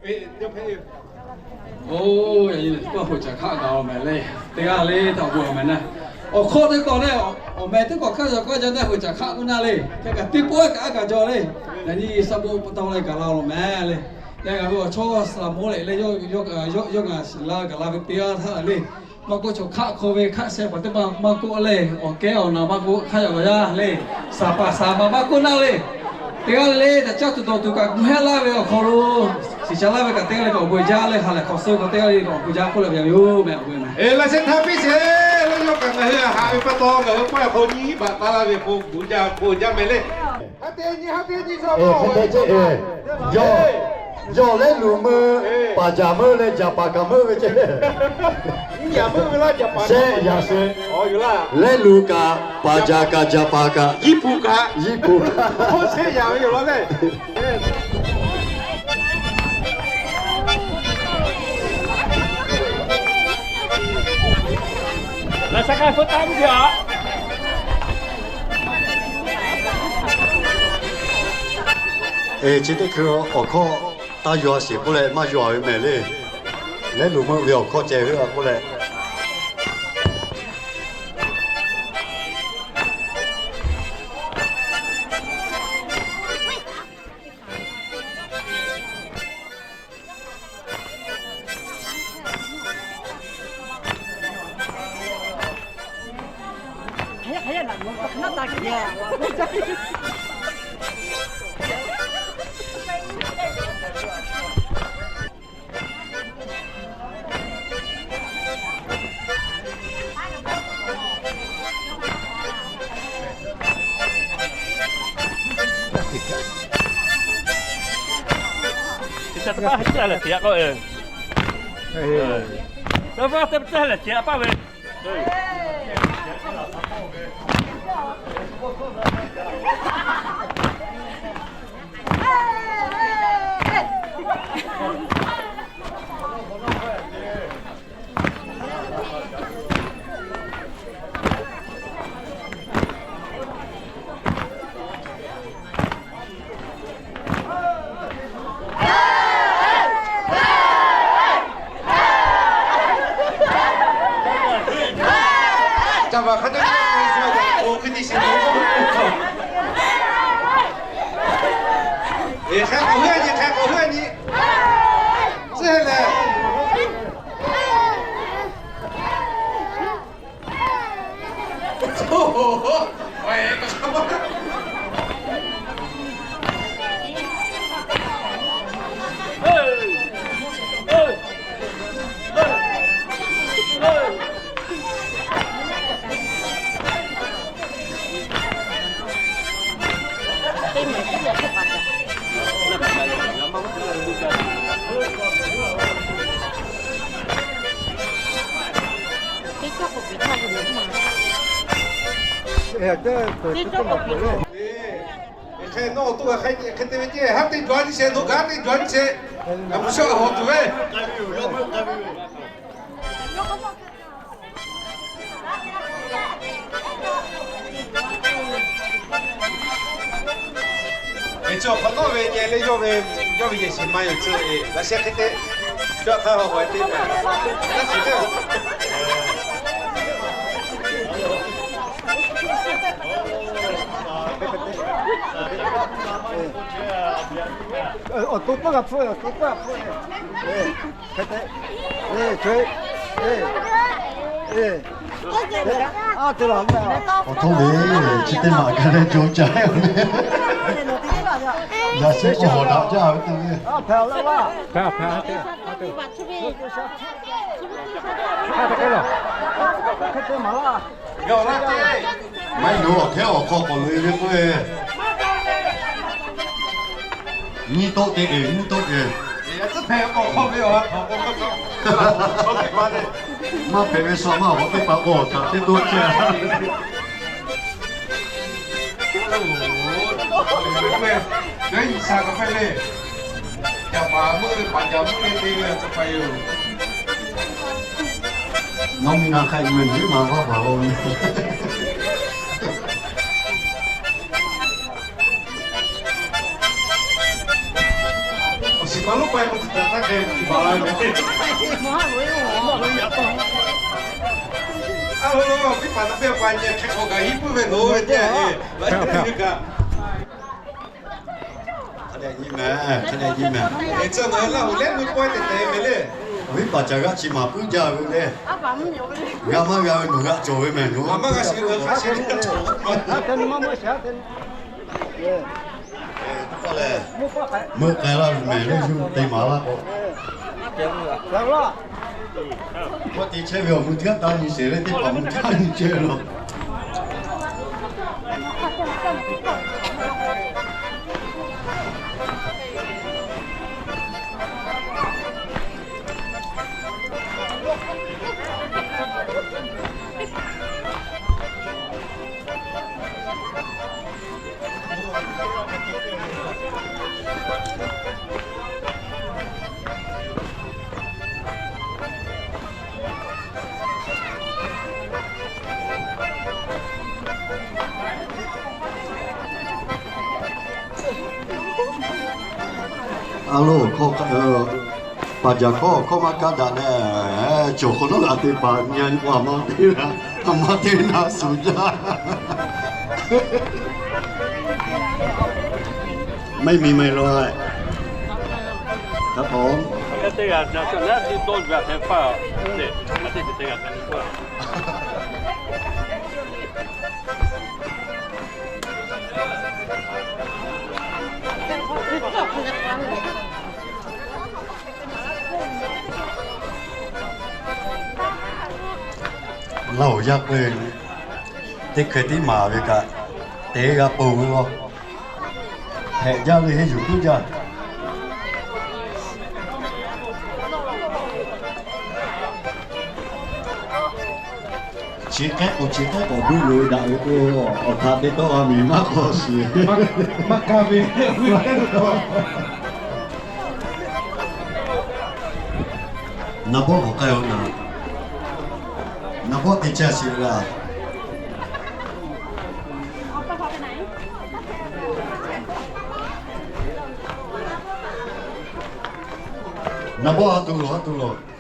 Oˇ, yaꞈ nyi teˇ pawˆ hoꞈ caˍ hkaˆ gaˬ-oˬ mehˍ le. Teˇ g'aˇ le htaꞈ awˬ bon awˬ mehˍ na. Awˬ hkawˇ teˇ k'awꞈ leh, awˬ mehˍ teˇ k'awꞈ hk'aˇ yaw k'aˇ jaˇ naˇ hoꞈ caˍ hkaˆ k'oˆ naˇ le. Hk'e kaꞈ teˇ pawˆ kaꞈ a kaꞈ jaw le. Yaꞈ nyi saˍ boˆ pa taw leh gaˬ la-oˬ mehˍ le. Yaꞈ ngaˬ hui awˬ chawˇ saˍ laˍ mawˇ leh leh yawˇ ngaˬ shiˍ la gaˬ la ve teˇ g'aˇ htaˇ le. Maˇ k'oˆ, chaw hk'aˆ hk'aw ve hk'aˆ sheh paˍ teˇ maˇ maˇ k'oˆ le, awˬ kehˉ awˬ naˍ maˇ k'oˆ, hk'aˆ yaꞈ la yaˇ le, saˍ paˍ saˍ ma maˇ k'oˆ naˇ le. Teˇ g'aˇ le le htaꞈ caˇ tuˬ dawˬ tuˬ kaꞈ gu hehˆ laˇ ve awˬ hk'aw lo, shiˍ ca laˇ ve kaꞈ teˇ g'aˇ le kaꞈ awˬ bon jaˇ leh ha lehˬ hk'awꞈ suh k'o teˇ g'aˇ le awˬ bon jaˇ k'oˆ leh ve yoˬ mehˍ awˬ bon mehˍ. Laꞈ sheh htaˇ piˇ sheˍ le, yawˇ kaꞈ ngaˬ hui haꞈ ve pa taw ngaˬ hui pawehˇ hk'aw nyiˇ baꞈ taˍ laˇ ve k'o gu jaˇ k'o jaˇ mehˍ le. Hk'e te nyi, hk'e te nyi, yawˇ, yawˇ lehˉ luˬ meuˇ, paˍ jaˍ meuˇ leh jaˍ paˍ kaꞈ meuˇ ve ceh. Shehˆ yaꞈ sheh. Lehˉ luˬ kaꞈ, paˍ jaˍ kaꞈ, jaˍ paˍ kaꞈ, yiˇ hpu kaꞈ, yiˇ hpu kaꞈ. Chi teˇ hkui awˬ hkawˇ taˇ yaw sheˍ k'oˆ leh maˇ yaw ve mehˍ le. Lehˉ luˬ meuˇ ve awˬ hkawˇ ceh ve a k'oˆ leh, Hk'e nawˬ awˬ to hk'e te ve ceˇ, haˉ teˇ jawˬ nyi sheˍ, nawˬ gaˉ teˇ jawˬ nyi sheˍ. Aˬ, mvuhˇ shawˉ a hawˬ tuˬ ve. Eˬ, chi awˬ hk'awꞈ nawˉ ve nyi leh yawˇ ve, yawˇ ve yehˬ shiˍ ma yoˬ tcuh e, laꞈ sheh hk'e te, yawˇ hk'a hawˬ hawˬ e te, laꞈ sheh teˇ Awˬ to paˇ g'a hpfuhˆ, awˬ to paˇ g'a hpfuhˆ. Hk'e te, e, hk'e, e, e, a te la, awˬ to ve, chi teˇ maˬ gaˬ leh co ca le. Yaꞈ sheh k'o hawˬ daꞈ jaˇ ve te ve. Maˇ heˆ, awˬ hkehˉ awˬ hk'aw k'awꞈ loꞈ-e ve k'oˆ ve. Nyiˇ toˆ te e, nyiˇ toˆ e. Maˇ hpehꞈ ve shu maˇ hawꞈ teˇ hpaˍ k'o htaꞈ teˇ toˆ chehˇ. Nawˬ mi na hk'a meuˇ nyi ma vaˇ paˍ lo. Awˬ shiˍ Maˇ lonˉ pa e k'o, chi htaꞈ taˇ hk'e tiꞈ baˬ la ve. A lo, piˇ paˍ na piˇ pa nyi hk'e hk'awꞈ kaꞈ hiˉ puiˉ ve lo ve teˇ yanˇ, laꞈ teˇ hkui kaꞈ. Hk'a dehꞈ nyi mehˍ, hk'a dehꞈ nyi mehˍ. Eˬ, tcuh nawˬ Laˇ huˍ lehˉ mui pawehˇ te te ve le. Awˬ viˉ paˍ caˬ g'aˇ chi maˍ puiˉ jaˇ ve le. G'a maˇ g'a ve nawˬ g'a cawˬ ve mehˍ, nawˬ g'a maˇ g'a shiˍ ve, nawˬ g'a shiˍ ve. Meuˆ k'ai laˇ ve mehˍ le, yawˇ te maˍ laˇ k'o. K'awꞈ te chehˇ ve awˬ mui htaˇ taˇ nyi sheˍ le, teˇ hpaˍ mui htaˇ nyi chehˇ ve law. A lo, hkawˇ, paˍ jaˬ hkawˇ hkawˇ maˇ kaˇ daꞈ leh, cawˬ hk'awꞈ nawˉ g'a te paˍ nyi a nyi k'o, a ma teˇ g'aˇ, a ma teˇ g'aˇ suˍ jaˇ. ไม่มีไมค์เลย ครับผม Laˇ huˍ yaˇ k'oˆ ve, teˇ hkeh tiˉ maˍ ve kaꞈ, te g'a ponˬ ve law. Hehꞈ jaˇ ve henˇ yuˬ tuˉ jaˇ. Chi hk'ehˉ k'o chi hk'ehˉ k'awꞈ buiˇ loꞈ-e daꞈ ve k'o, awˬ htaꞈ te tawˆ g'a miˬ maˇ k'awꞈ shiˍ. Maˇ kaˇ ve, naˍ bawˆ k'awꞈ k'ai-o naˍ. Naˍ bawˆ te caˇ shiˍ g'a. Naˍ bawˆ a tuˬ loˬ, a tuˬ loˬ.